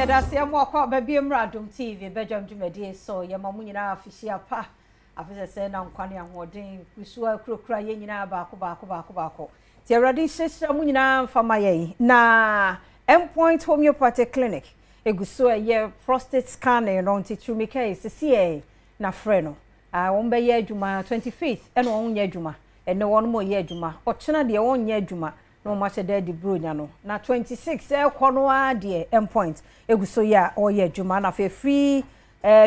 Yɛda ase mo akɔ aba bi mmra Adom TV badwam dwumadie so. Yɛma mo nyinaa afihyia pa. Afe sɛsɛɛ na nkwa ne ahoɔden kusuwa kurakura yɛn nyinaa baako baako baako baako. Nti Awurade nhyirahyira mo nyinaa mfa ma yɛn. Na Endpoint Homeopathic Clinic egu so ɛyɛ prostate scanning no nti turumika yi sisi yɛ na frɛ no. Wɔn bɛyɛ adwuma 25th ɛna wɔn nyɛ adwuma. Ɛnɛ wɔn mo yɛ adwuma. Ɔkyena deɛ wɔn nyɛ adwuma. Na wɔn ahyɛ dɛ de buronya no. Na 26 ɛkɔ no ara deɛ Endpoint egu so yɛ a ɔyɛ adwuma. Na afei free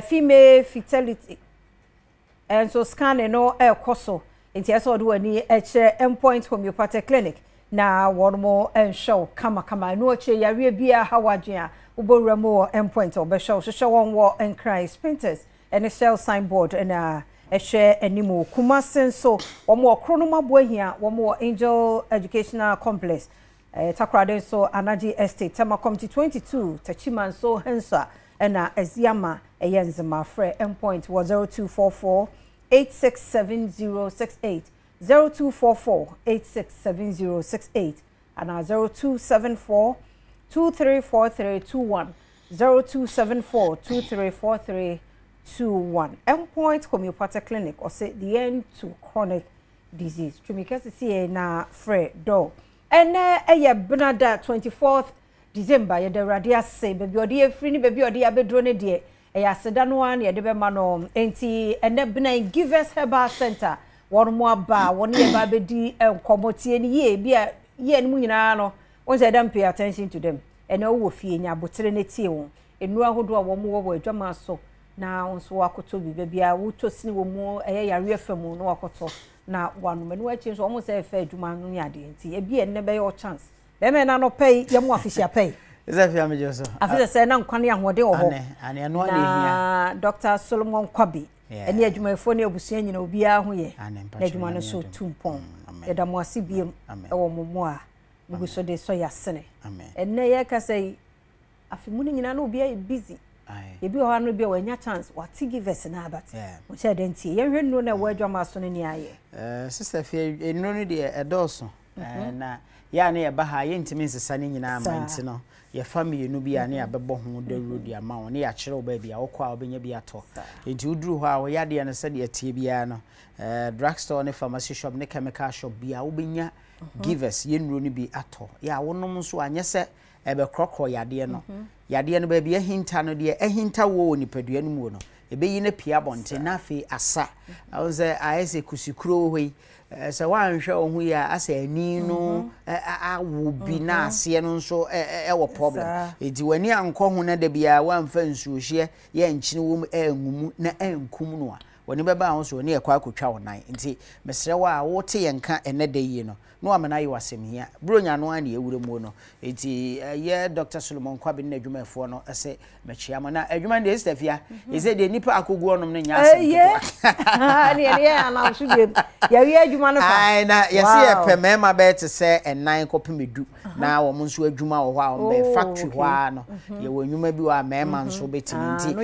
female fertility nso scanning no ɛkɔ so. Nti ɛsɛ ɔde w'ani ɛkyerɛ Endpoint Homeopathic Clinic na wɔn mo nhwɛ wo kamakama. Ɛno akyire yareɛ biara ha w'adwene a wobɔwura mu wɔ Endpoint a wɔbɛhwɛ wo. Hwehwɛ wɔn wɔ Nkran Spintex ɛne Shell signboard ɛna ɛhwɛ anim. Kumasi nso wɔn wɔ Kronom Aboahia, wɔn wɔ Angel Educational Complex. Takoradi nso Anaji Estate, Tema Community 22, Techiman nso Hensa ɛna Eziama ɛyɛ Nzema. Frɛ Endpoint wɔ 0244 867068, 0244 867068 ana 0274 234321, 0274 234321. Endpoint Homeopathic Clinic ɔsɛ the end to chronic disease. Twumi kɛse sie na frɛ dɔ. Ɛnɛ ɛyɛ Benada 24th December. Yɛda Awurade ase baabi ɔde afiri ne baabi ɔde abɛduro ne deɛ ɛyɛ aseda no ara na yɛde bɛma no. Nti ɛnɛ Bena Givers Herbal Center wɔn mo aba wɔn yɛ ba abɛdi nkɔmɔ. Tie ne yie bi a yie no mu nyinaa no wɔn sɛ ɛdam pay attention to them. Ɛnɛ wowɔ fie nya abotire ne tie wɔn nnuro ahodoɔ a wɔn wɔ wɔ adwama so na wɔn nso wakɔtɔ bi baabi a wotɔ sini wɔ mu ɛyɛ yareɛ fɛ mu na wakɔtɔ na wanom. Ɛno akyi nso wɔn sɛ ɛfɛ adwuma no ne adeɛ nti ebi ɛnɛ bɛyɛ ɔ chance bɛrima ɛna no pɛ yi yɛ mu afihyia pɛ yi. Sɛ fia me so. Afi sɛ sɛ na nkwa ne ahoɔden wɔ hɔ. Ane ɛno ane hia. Na Dr. Solomon Kwabi ɛne adwumayɛfoɔ ne abusua nyina obiara ho yɛ. Na adwuma no so tu mpɔn. Yɛda mo ase biem ɛwɔ mo mo a mugu so de sɔ yɛ asene. Ɛnnɛ yɛka sɛ afi mu no nyinaa na obiara yɛ busy. Ebi wɔ hɔ ano bi a wɔanya chance wate Givers na abat. Wɔhyɛ dɛ ntie. Yɛnhwɛ nnuro na ɛwɔ adwama so no ne ayɛ. Sister fia, nnuro no deɛ ɛdɔɔso. Na yɛ a ne yɛba ha yɛntumi nsesa ne nyinaa ma nti no yɛfa mmienu bi a ne yɛabɛbɔ ho dawuro de ama wo ne yɛakyerɛ wo baabi a wokɔ a wobɛnya bi atɔ. Nti woduru hɔ a woyɛ adeɛ no sɛdeɛ ɛteɛ biara no, drugstore ne pharmacy shop ne chemical shop bi a wobɛnya Givers yɛ nnuro no bi atɔ. Yɛ a wonom nso anyɛ sɛ ɛbɛkorɔkorɔ yadeɛ no. Yadeɛ no baabi ahinta no deɛ ahinta woɔ wɔ nipadua no mu no ɛbɛyi no pie abɔnten na afei asa. Awo sɛ ayɛ sɛ kusikuro wɔ hɔ yi, sɛ woanhwɛ wo ho yie a asɛ ani no awo bi na aseɛ no nso ɛwɔ problem. Nti w'ani ankɔ ho na da biara woamfa nsuohyeɛ yɛ nkyene wɔ mu angu mu na ankum no a, w'ani bɛba ho so w'ani ɛkɔ akɔtwa wo nan. Nti mesrɛ wo a wote yɛn nka ɛnɛ da yie no na wama no ayɛ w'asɛm hia. Buronya no ara ne ɛwura mu no. Nti ɛyɛ Dr. Solomon Kwabi ne n'adwumayɛfoɔ no sɛ mekyea mo. Na adwuma no deɛ Sister Fia, ɛsɛ deɛ nnipa akɔgu hɔnom no nyɛ asɛm ketewa. Ne yɛde yɛ anam so biem. Yɛwie adwuma no fa. Ae, na yɛse yɛpɛ mmarima bɛyɛ te sɛ 4 kɔpem 10 na wɔn nso adwuma wɔ hɔ a wɔn bɛyɛ factory hɔ ara no. Yɛwɔ nnwuma bi wɔ a mmarima nso bɛtumi. Nti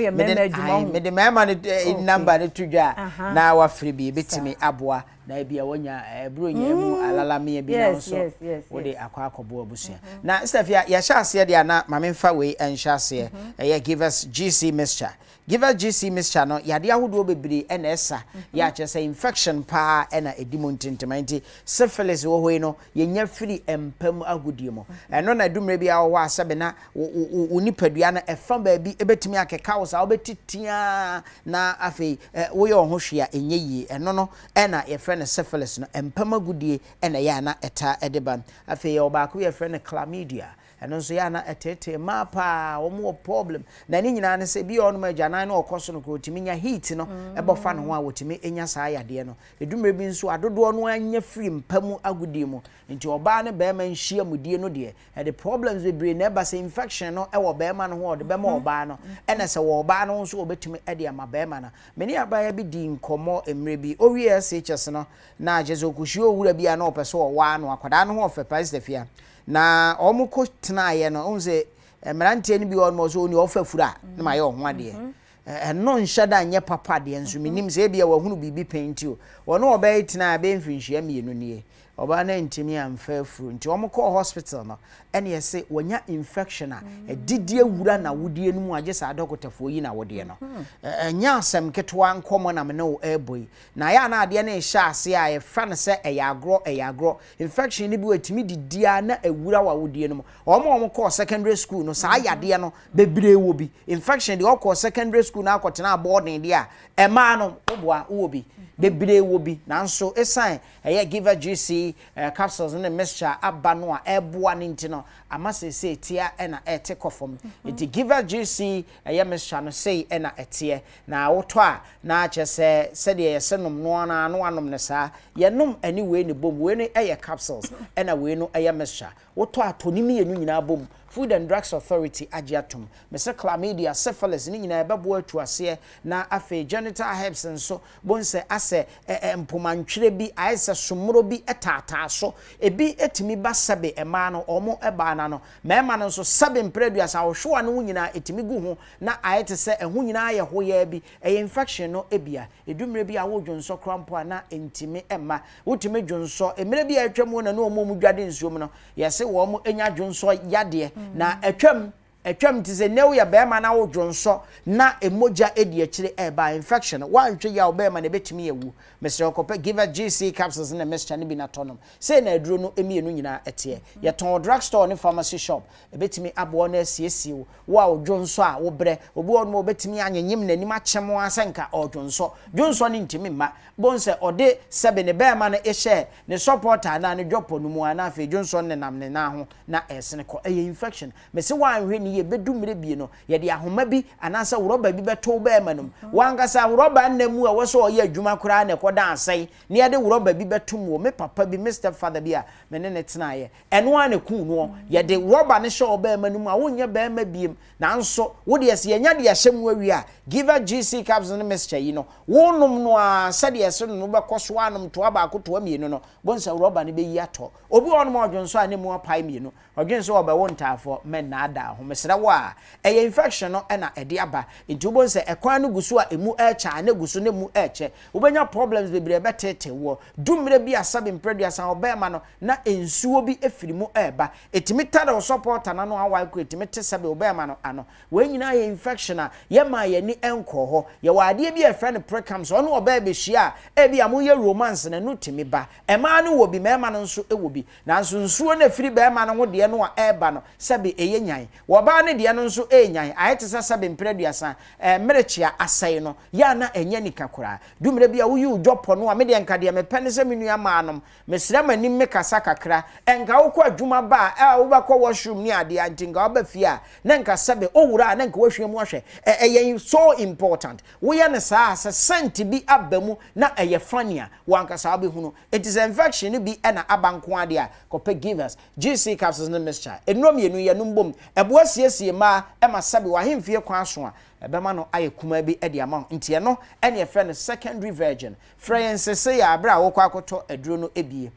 mede mmarima no number no to dwa a na wafrɛ bi ebɛtumi aboa na ebi a wanya eburo nya mu alalamea bi na nso wode akɔ akɔboa abusua. Na Sister Fia, yɛhyɛ aseɛ deɛ na ma memfa wei nhyɛ aseɛ. Ɛyɛ Givers GC mixture. Givers GC mixture no yadeɛ ahodoɔ bebree ɛna ɛsa. Yɛ akyerɛ sɛ infection paa ɛna ɛdi mu ntentema. Nti syphilis wɔ hɔ yi no yɛnya firi mpa mu agodie mu. Ɛno na dumire bi a wɔ hɔ a sɛbe na wo nipadua no ɛfa baabi ɛbɛtumi akeka wo saa wobɛtitia na afei woyɛ wo ho hwee a ɛnyɛ yie. Ɛno no ɛna yɛfrɛ no syphilis no. Mpa mu agodie ɛna ɛyɛ a na ɛtaa ɛde ba. Afei yɛwɔ baako bi yɛfrɛ no chlamydia. Ɛno nso yɛ a na ɛteetee mmaa paa, wɔn wɔ problem. Na ne nyinaa ne sɛ bi a ɔnom agyanan na ɔkɔ so no koraa ɔtumi nya heat no ɛbɔ fa ne ho a wɔtumi nya saa yadeɛ no. Ɛdummerɛ bi nso adodoɔ no anya firi mpa mu agodie mu. Nti ɔbaa ne barima nhyiamudie no deɛ ɛde problems bebree na ɛba. Sɛ infection no ɛwɔ barima no ho a ɔde bɛma ɔbaa no, ɛna sɛ wɔ ɔbaa no ho nso ɔbɛtumi ɛde ama barima no. Me ne abaayewa bi dii nkɔmmɔ mmerɛ bi, ɔwie SHS no na kyerɛ sɛ ɔkɔhyia owura bi a na ɔpɛ sɛ ɔwaa no, akwadaa no ho ɔfɛ paa Sister Fia. Na wɔn kɔ tenaeɛ no, wohu sɛ mmeranteɛ no bi wɔ hɔ nom ɔsɛ ɔni ɔfa fura na ma yɛ ɔho adeɛ. Ɛno nhyɛ da nyɛ papa deɛ nso menim sɛ ebia wahunu biribi pɛn nti o. Wɔne ɔbaa yi tenaeɛ bɛyɛ mfirinhyia 2 nie. Ɔbaa no antumi amfa afuru nti wɔn kɔɔ hospital no ɛna yɛse wanya infection a ɛdidi awura n'awodeɛ no mu agye saa dɔkotafoɔ yi n'awodeɛ no. Ɛnyɛ asɛm ketewa nkɔmmɔ na me ne wo ɛrebɔ yi. Na ayɛ a na adeɛ no rehyɛ aseɛ a yɛfa no sɛ ɛyɛ agorɔ ɛyɛ agorɔ. Infection no bi wɔ ɛtumi didi ara na awura w'awodeɛ no mu. Wɔn a wɔkɔɔ secondary school no saa yadeɛ no bebree wɔ bi. Infection deɛ ɔkɔɔ secondary school na akɔtena boarding deɛ a ɛmaa no woboa wowɔ bi. Bebree wɔ bi nanso ɛsan Ɛyɛ Giva GC capsules ne mixture aba no a ɛreboa no nti no, ama seesei tea na ɛrete kɔ fam. Nti Giva GC ɛyɛ mixture no sei na ɛteɛ. Na wotɔ a, na kyerɛ sɛ sɛdeɛ yɛse nom no ara na woanom no saa. Yɛnom ɛne wei na ɛbom. Wei no yɛ capsules ɛna wei no yɛ mixture. Wotɔ a, tɔ ne mmienu nyinaa bom. Food and Drugs Authority agye atom. Mese chlamydia, syphilis ne nyinaa ɛbɛboa atu aseɛ. Na afei genital herpes nso, bohu sɛ asɛ ɛ mpomantwerɛ bi, ayɛ sɛ sommorɔ bi taataa so. Ebi tumi ba sɛbe mmaa no, wɔn baa no ano. Mmarima no nso, sɛbe mprɛ aduasa, ɔhwewa no ho nyinaa ɛtumi gu ho na ayɛ te sɛ ɛho nyinaa ayɛ hoyaa bi. Ɛyɛ infection no bi a. Ɛdu mmerɛ bi a wodwonsɔ koraa mpo a na ɛntumi mma. Wotumi dwonsɔ. Mmerɛ bi a atwam na ne wɔn a wɔdwade nsuo mu no, yɛse wɔn nya dwonsɔ yadeɛ. Na atwam, atwam nti sɛ nnɛ woyɛ barima na wodwonsɔ na mogya di akyire ɛreba a, infection, woanhwɛ yie a wo barima no ɛbɛtumi awu. Mesrɛ wo kɔpɛ Giva GC capsules ne mixture no bi na tɔ nom. Sei na aduro no mmienu nyinaa teɛ. Yɛtɔn wɔ drug store ne pharmacy shop. Ɛbɛtumi aboa wo na asiesie wo. Wo a wodwonsɔ a wobrɛ. Obi wɔ hɔnom a ɔbɛtumi anyenyem n'anim akyem ara sɛ nka ɔredwonsɔ. Dwonsɔ no ntumi mma. Bohu sɛ ɔde sɛbe ne bɛɛma no hyɛ ne sɔpɔɔta anaa ne dwɔpɔ no mu a na afei dwonsɔ no nenam ne nan ho na ɛresene kɔ. Ɛyɛ infection. Mese woanhwɛ no yie bɛdu mmerɛ bi no yɛde ahoma bi anaasɛ rɔba bi bɛto wo bɛɛma no mu. Wo ankasa rɔba nna mu a ɛwɔ sɛ ɔyɛ adwuma koraa na ɛkɔda asɛe na yɛde rɔba bi bɛto mu wɔ me papa bi, me step father bi a me ne no tenaeɛ. Ɛno ara na ɛkuu noɔ. Yɛde rɔba no hyɛ ɔbarima no mu a, wonyɛ barima biem. Nanso, wo deɛ sɛ yɛnya de ahyɛ mu awie a, Giva GC capsules ne mixture yi no, wonom no ara sɛdeɛ ɛsɛ no no, wobɛkɔ so ara anom toa baako, toa mmienu no, bohu sɛ rɔba no bɛyi atɔ. Obi wɔ hɔnom a ɔdwonsɔ a na emu apae mmienu. Ɔdwene sɛ ɔbɛwo ntaafoɔ. Mɛnnaadaa ho. Mesrɛ wo a, ɛyɛ infection no na ɛde aba. Nti wobɛhu sɛ ɛkwan no gu so a emu rekyɛ a na egu so na emu rekyɛ. Wobɛnya problems bebree a ɛbɛteetee woɔ. Du mmerɛ bi a sɛbe mprɛ aduasa ɔbarima no na nsuo bi firi mu reba. Ɛtumi tare wo sɔpɔɔta no ano awae koraa, ɛtumi te sɛbe wo bɛɛma no ano. Wei nyinaa yɛ infection a yɛmmaa yɛn ani nkɔɔ hɔ. Yɛwɔ adeɛ bi a yɛfrɛ no preeclampsia, ɔne ɔbaa bɛhyia a, ebia moyɛ romance no, ɛno tumi ba. Mmaa no wɔ bi, mmarima no nso wɔ bi. Nanso nsuo no a ɛfiri barima no ho deɛ no a ɛreba no, sɛbe ɛyɛ nyan. Wɔ ɔbaa no deɛ no nso ɛrenyan, ayɛ te sɛ sɛbe mprɛ aduasa, mmerekyea asɛe no, yɛ a na ɛnyɛ anika koraa. Du mmerɛ bi a woyi wo dwɔpɔ no a, me deɛ nka deɛ mepɛ ne sɛ me nua mmaanom, Mesrɛ m'anim me kasa kakra. Nka wokɔ adwuma ba a, wobɛkɔ washroom ne adeɛ a, nti nka woba fie a, na nka sɛbe wowura a na nka woahwia mu ahwɛ. Ɛ, ɛyɛ so important. Woyɛ no saa a, sɛ scent bi aba mu na ɛyɛ funny a, wo ankasa wobɛhunu. Nti sɛ infection no bi na aba nko ara deɛ a, kɔpɛ Givers, GC capsules ne mixture. Nnuro mmienu yi, yɛnom bom. Ɛboa siesie mmaa ma sɛbe w'ahemfie kwan so a, ɛbɛma no ayɛ kumaa bi de ama wo. Nti ɛno na yɛfrɛ no secondary virgin. Frɛ yɛn sesei ara bere a worekɔ akɔtɔ aduro no abie.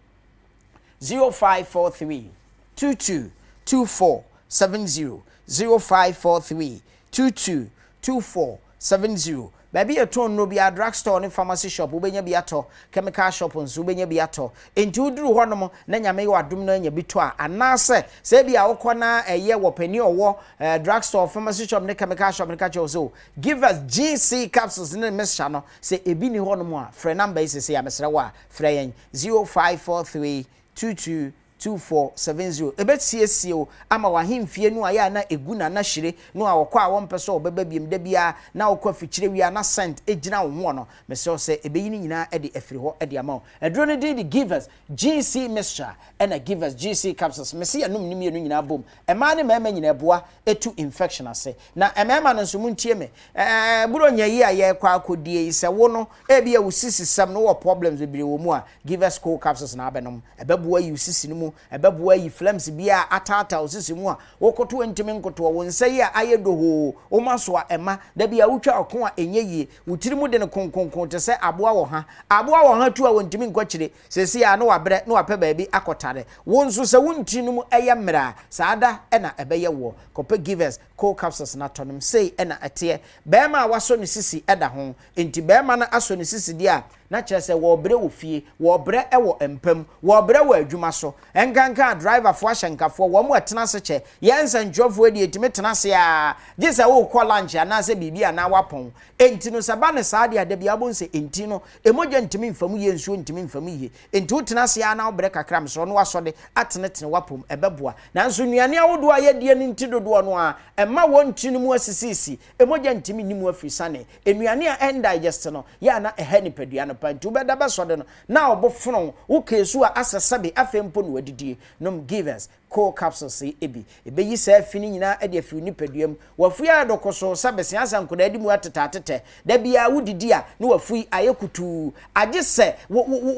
0543 22 24 70 0543 22 24 70 Baabi a yɛtɔn nnuro biara, drug store ne pharmacy shop, wobɛnya bi atɔ. Chemical shop nso, wobɛnya bi atɔ. Enti woduru hɔnom na Nyame yɛ w'adom na anya bi tɔ a, anaasɛ sɛ ebia wokɔ na ɛyɛ wɔ panin a ɔwɔ drug store, pharmacy shop ne chemical shop no ka kyerɛ wo sɛ, oh, give us GC capsules ne mixture no, Sɛ ebi nni hɔnom a, frɛ number yi seesei ara, mesrɛ wo a, frɛ yɛn, 0543 22 2470. Ɛbɛsiesie wo ama w'ahemfie no a ɛyɛ a na ɛgu na na hyire no a wɔkɔ a wɔmpɛ sɛ wɔbɛba biom da biara na wokɔ afikyire wie a na scent gyina wo hoɔ no, mesrɛ wo sɛ ɛbɛyi ne nyinaa de afiri hɔ de ama wo. Aduro no din de Givers GC Mixture ɛna Givers GC Capsules. Mese yɛnom ne mmienu nyinaa bom. Mmaa ne mmarima nyinaa ɛboa tu infection ase. Na mmarima no nso montie me, ɛɛ Buronya yi a yɛrekɔ akɔdie yi, sɛ wo no ebia wo sisisɛm no wowɔ problems bebree wɔ mu a, Givers Cold Capsules na abɛnom. Ɛbɛboa ayi wo sisi no mu. mu. Ɛbɛboa ayi phlegms biara a ataataa wo sisi mu a wokoto a ntumi nkotoɔ, wo nsa yi a ayɛ dohoo, woma so a ɛma da bi a wotwa ɔko a ɛnyɛ yie, wo tiri mu de no konkonko te sɛ aboa wɔ ha. Aboa wɔ ha tu a wɔntumi nkɔ akyire, seesei ara na wabrɛ na wapɛ baabi akɔtare. Wo nso sɛ wo ntini no mu yɛ mmerɛ a, saa da na ɛbɛyɛ woɔ. Kɔpɛ Givers Cold Capsules na tɔ nom. Sei na ɛteɛ. Barima a wasɔ ne sisi da ho. Enti barima no asɔ ne sisi deɛ a, na kyerɛ sɛ wɔrebrɛ wɔ fie, wɔrebrɛ wɔ mpa mu, wɔrebrɛ wɔ adwuma so. Ɛnkanka adriverfoɔ, ahyɛnkafoɔ, wɔn a ɛtena ase kyɛ. Yɛn nsɛntwerɛfoɔ deɛ yɛtumi tena ase ara, gye sɛ worekɔ lunch anaasɛ biribi anaa woapɔn. Enti no sɛ ɛba no saa deɛ a, da biara wobɛhu sɛ enti no, mogya ntumi mfa mu yie, nsuo ntumi mfa mu yie. Enti wotena ase ara na wobrɛ kakra, mesrɛ wo na woasɔ de atenetene w'apɔm, ɛbɛboa. Nanso nnuane ahodoɔ a yɛdie no nti dodoɔ no ara, ɛma wɔn ntini no mu asisisi, mogya ntumi nni mu afiri sane. Nnuane a ɛndigest no, yɛ a na ɛha nipadua no paa. Nti wobɛda bɛsɔ de no, na wo bo fono wo, wo keesu a asɛ sɛbe afei mpo na wadidie. Nom Givers Cold Capsules yi bi. Ɛbɛyi saa fi no nyinaa de afi wo nipadua mu. W'afui ayɛ dokosoo sɛ besea sɛ nkwadaa di mu atetɛatetɛ. Da biara wodidi a, na w'afui ayɛ kutuu. Agye sɛ wo wo wo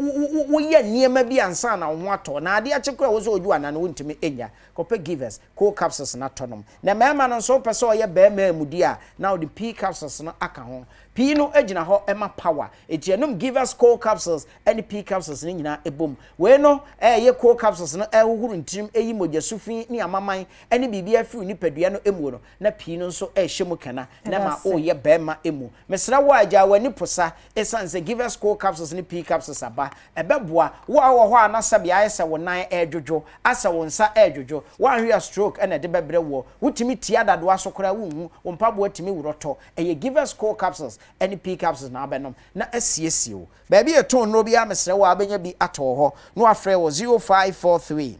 wo woyɛ nneɛma bi ansa na wo ho atɔ wo. Na adeɛ akye koraa a ɛwɔ sɛ wogye w'anan no, wontumi nnya. Kɔpɛ Givers Cold Capsules na tɔ nom. Na mmarima no nso, wopɛ sɛ ɔyɛ barima amudi a, na wode Pii Capsules no aka ho. Pii no gyina hɔ ma power. Enti ɛnom Givers Cold Capsules ne Pii Capsules no nyinaa bom. Wei no ɛyɛ Cold Capsules no ɛrehohoro ntirim, ɛyi mogya su fi ne amaman ne biribiara firi wo nipadua no mu no, na pii no nso ɛrehyɛ mu kena na ɛma woyɛ barima mu. Mesrɛ wo a, gyaa w'ani posa esiane sɛ Givers Cold Capsules ne Pii Capsules aba. Ɛbɛboa wo a wowɔ hɔ a na sɛbea ayɛ sɛ wo nan redwodwo, asɛ wo nsa redwodwo, woanhwɛ a stroke na ɛde bɛbrɛ woɔ, wotumi tia dadoa so koraa wonhu, wo mpaboa tumi worɔ tɔ. Ɛyɛ Givers Cold Capsules ne Pii Capsules na wobɛnom na asiesie wo. Baabi a yɛtɔn nnuro biara mesrɛ wo a wobɛnya bi atɔ wɔ hɔ na wafrɛ wɔ 0543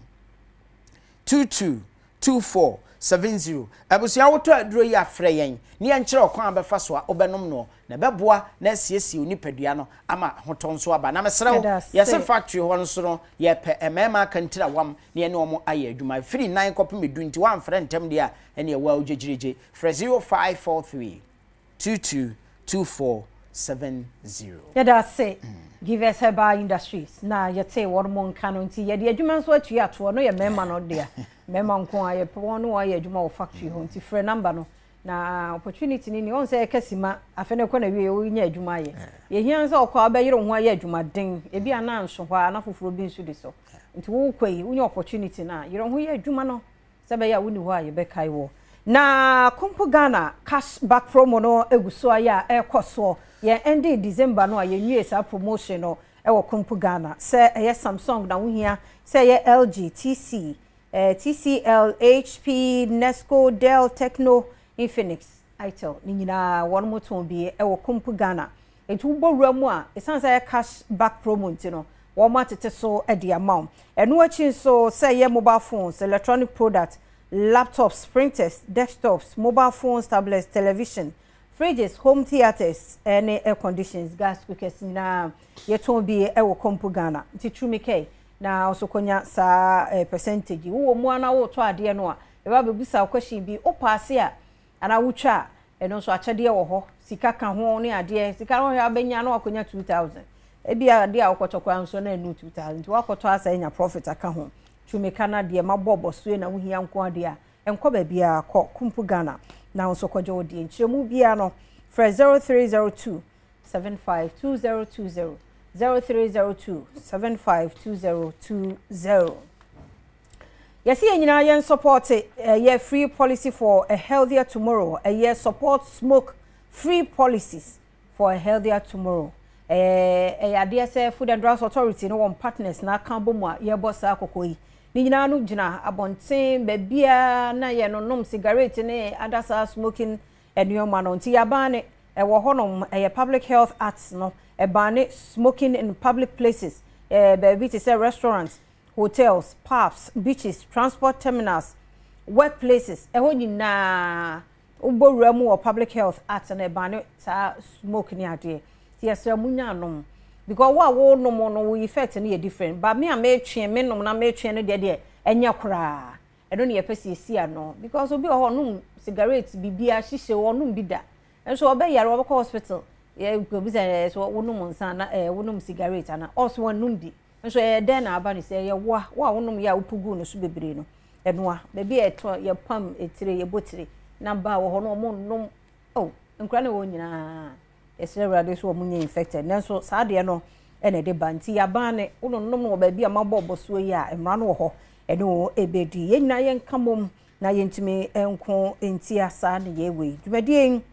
22 24 70. Abusua wotɔ aduro yi a frɛ yɛn na yɛnkyerɛ ɔkwan a wobɛfa so a wobɛnom noɔ na ɛbɛboa na asiesie wo nipadua no ama ahotɔ nso aba. Na mesrɛ wo yɛse factory hɔ nso no yɛpɛ mmarima akantirawam na yɛne wɔn ayɛ adwuma ɛfiri nan kɔpem du nti woamfrɛ ntɛm deɛ a ɛneɛ wo a wogyegyiregye frɛ 0543 22 24 70. Yɛda ase Givers Herbal Industries na yɛtee wɔn mo nka no nti yɛde adwuma nso atua toɔ no yɛ mmarima no dea mmarima nko a yɛpɛ wɔn ne wɔn ayɛ adwuma wɔ factory hɔ nti frɛ number no na opportunity ni ni wɔn sɛ ɛka sima afei na ɛkɔ na wie wonya adwuma ayɛ yɛhia sɛ ɔkɔ a wobɛyere wo ho ayɛ adwuma den ebi a na nso hɔ a na foforɔ bi nso di so nti wokɔ yi wonya opportunity no a yere ho yɛ adwuma no Sɛ ɛbɛyɛ a wonni hɔ a yɛbɛkae wo. Na Kumpo Ghana cash back promo no gu so ayɛ a ɛrekɔ soɔ. Yɛn ending December no a yɛnwiee saa promotion no wɔ Kumpo Ghana. Sɛ ɛyɛ Samsung na wohia, sɛ ɛyɛ LG, TC, TCL, HP, Nesco, Dell, Tecno, Infinix, Itel ne nyinaa wɔn tɔn bi wɔ Kumpo Ghana. Enti wobɔ wura mu a, ɛsiane sɛ ɛyɛ cash back promo nti no, wɔatete so de ama wo. Ɛno akyi nso, sɛ ɛyɛ mobile phones, electronic products, laptops, printers, desktops, mobile phones, tablets, television, fridges, home theatres, ne air conditions, gas cookers nyinaa, yɛtɔn bi wɔ Kompu Ghana. Nti tumi kɛe na wo nso kɔnya saa percentage yi. Wowɔ mu ara na woretɔ adeɛ no a, yɛbɛba abɛbisa wo question bi, wopaase a, Anaa wotwa a, ɛno nso akyɛdeɛ wɔ hɔ, sika ka ho ne adeɛ. Sika no wohwɛ a wobɛnya na wakɔnya 2000. Ebia adeɛ a wokɔtɔ koraa nso na ɛnnu 2000 nti woakɔtɔ asa anya profit aka ho. Tumi ka na deɛ mabɔ bɔsoe na wohia nko adeɛ a, nkɔ baabiara, kɔ Kumpu Ghana na wo nso kɔgye wo deɛ. Nkyerɛmu biara no, frɛ 0302 752020, 0302 752020. Yɛse yɛn nyinaa yɛn sɔpɔte ɛyɛ free policy for a healthier tomorrow, ɛyɛ support smoke free policies for a healthier tomorrow. Ɛyɛ adeɛ sɛ Food and Drugs Authority ne wɔn partners na aka abɔ mu a yɛrebɔ saa kɔkɔ yi. Ne nyinaa no gyina abɔnten baabiara na yɛnonom sigaret ne ada saa smoking nneɛma no. Nti yɛaban ne ɛwɔ hɔnom, ɛyɛ Public Health Act no, ɛban ne smoking in public places, baabi te sɛ restaurants, hotels, pubs, beaches, transport terminals, work places, ɛhɔ nyinaa wobɔ wura mu wɔ Public Health Act no ɛbane saa smoke ne adeɛ. Nti yɛsrɛ mo nya anom. Because wo a wonom no wo effect no yɛ different. But me a metwe, menom na metwe no deɛ deɛ ɛnyɛ koraa. Ɛno ne yɛpɛ sɛ yɛsi ano. Because obi wɔ hɔ ɔnom cigarette biribiara hyehye ɔnom bi da. Nso ɔbɛyare ɔbɛkɔ hospital. Yɛ obi sɛ so wonom nsa na wonom cigarette ana ɔso wɔnom bi. Nso ɛyɛ dɛn na aba no sɛ ɛyɛ wo a, wo a wonom yɛ a wopu guu no so bebree no, ɛnoa. Baabi a yɛtɔ, yɛpam etire, yɛbɔ tire, na baa wɔ hɔ no wɔn nnom. Oh, nkura ne wɔn nyinaa. Yɛsrɛ Awurade sɛ wɔn nyɛ infected. Nanso saa adeɛ no ɛna ɛde ba. Nti yɛaban ne, wononom no wɔ baabi a mabɔ ɔbɔsoɔ yi a, mmara no wɔ hɔ. Ɛne wo ɛbɛdi. Yɛn nyinaa yɛnka mmom na yɛntumi nko ntia saa ne yɛ wei. Dwumadie yi,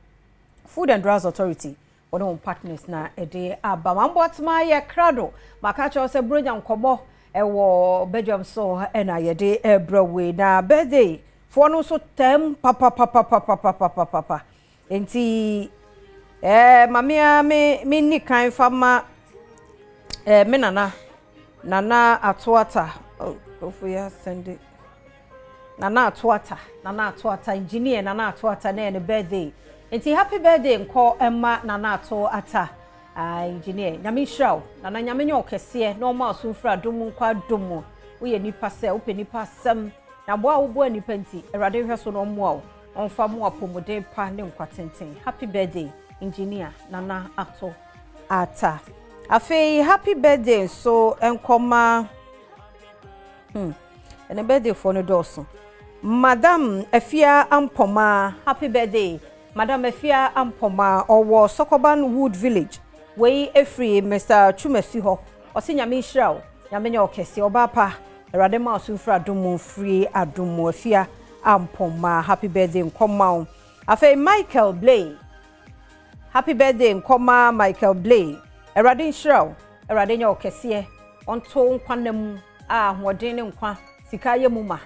Food and Drugs Authority, wɔne wɔn partners na ɛde aba. Mamboatema yɛ krado. Maka kyerɛ sɛ Buronya nkɔmmɔ ɛwɔ badwam so ɛna yɛde ɛbrɛ wei. Na birthday foɔ no nso tɛm papapapapapapapapa. Nti maame a me ni kan fa ma me nana Nana Atoata. Oh, nkurɔfoɔ yi asɛnde. Nana Atoata, Nana Atoata, engineer Nana Atoata na ɛyɛ ne birthday. Nti happy birthday nkɔ ɛma Nana Atoata. Ah, engineer, Nyame nhyira wo. Nana Nyame nyɛ ɔkɛseɛ na ɔma ɔso mfiri adom mu nkɔ adom mu. Woyɛ nipa sɛ, wopɛ nipa asɛm. Na boa a woboa nipa nti, Awurade nhwɛ so na ɔmmoa wo. Ɔmfa mo apɔmuden pa ne nkwa tenten. Happy birthday, engineer Nana Atoata. Afei, happy birthday nso nkɔma ɛne birthday foɔ no dɔɔso. Madam Afia Ampoma, happy birthday. Madam Afia Ampoma, ɔwɔ Sokoban Wood Village. Wei efiri Mr. Chumasi hɔ. Ɔse Nyame nhyira wo. Nyame nyɛ ɔkɛseɛ. Ɔbaa pa. Awurade ma ɔso mfiri adom mu mfiri adom mu. Afia Ampoma, happy birthday nkɔma wo. Afei Michael Blay. Happy birthday nkɔma Michael Blay. Awurade nhyira wo. Awurade nyɛ ɔkɛseɛ. Ɔnto nkwa nna mu a ahoɔden ne nkwa sika yɛ mu ma.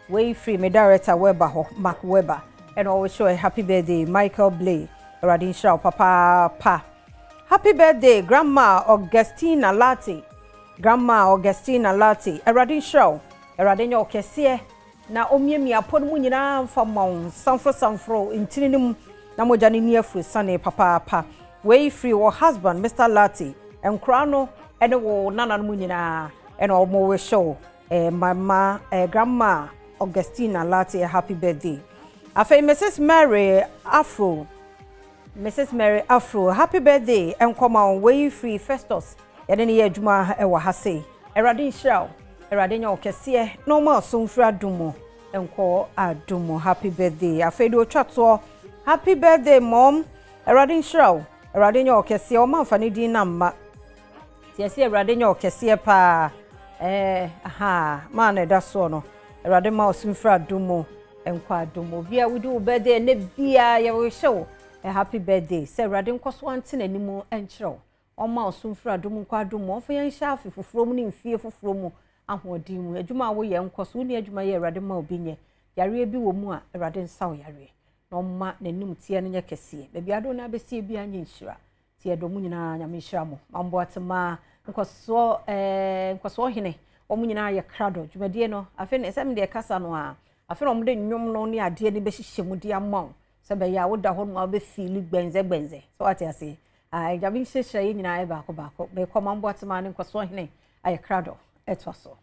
Wei firi me director Weber hɔ, Mark Weber. Ɛna ɔwɔ happy birthday Michael Blay. Awurade nhyira wo papaapa. Happy birthday Grandma Augustina Latte. Grandma Augustina Latte. Awurade nhyira wo. Awurade nyɛ ɔkɛseɛ na omiamia apɔ no mu nyinaa mfa ma wo samforo samforo ntini no mu na mogya no ni afiri sane papaapa. Wei firi wɔ husband Mr. Latte. Nkora no ɛne wo nananom nyinaa ɛna wɔn rehyɛ wo mama Grandma Augustina Latte happy birthday. Afei Mrs. Mary Afro. Mrs. Mary Afro, happy birthday. Nkɔma wo wei firi Festus. Yɛde ne yɛ adwuma ɛwɔ ha sei. Awurade nhyira wo. Awurade nyɛ wo kɛseɛ na ɔma ɔso mfiri adom mu nkɔ adom mu. Happy birthday. Afei de otwa toɔ. Happy birthday mom. Awurade nhyira wo. Awurade nyɛ wo kɛseɛ. Ɔma mfa ne din na mma. Nti yɛsɛ Awurade nyɛ wo kɛseɛ paa. Aha, maa na ɛda soɔ no. Awurade ma ɔso mfiri adom mu nkɔ adom mu. Obi a wodi wo birthday ɛnɛ biara yɛrehyɛ wo happy birthday. Sɛ Awurade nkɔ so ante n'anim nkyerɛ wo. Ɔma ɔso mfiri adom nkɔ adom mu. Ɔmfa yɛn nhyɛ afe foforɔ mu ne mfie foforɔ mu ahoɔden mu. Adwuma a woyɛ nkɔ so. Wonni adwuma yɛ Awurade ma obi nyɛ. Yareɛ bi wɔ mu a Awurade nsa wo yareɛ. Na ɔma n'anim teɛ no nyɛ kɛseɛ. Baabi ado no abɛsie biara nyɛ nhyira. Nti yɛdɔ mu nyinaa Nyame nhyira mo. Mamboatema nkɔsoɔ nkɔsoɔ hene. Wɔn nyinaa yɛ krado. Dwumadie no afei ne sɛ medeɛ kasa no a afei na wɔde nnwom no ne adeɛ no bɛhyehyɛ mu de ama wo. Sɛ bɛyɛ a woda hɔ no a wobɛfiili gbɛnzɛ gbɛnzɛ. So wate ase. Nyame nhyirahyira yɛn nyinaa yɛ baako baako. Mekɔ Mamboatema ne nkɔsoɔ hene ayɛ krado ɛtoa so.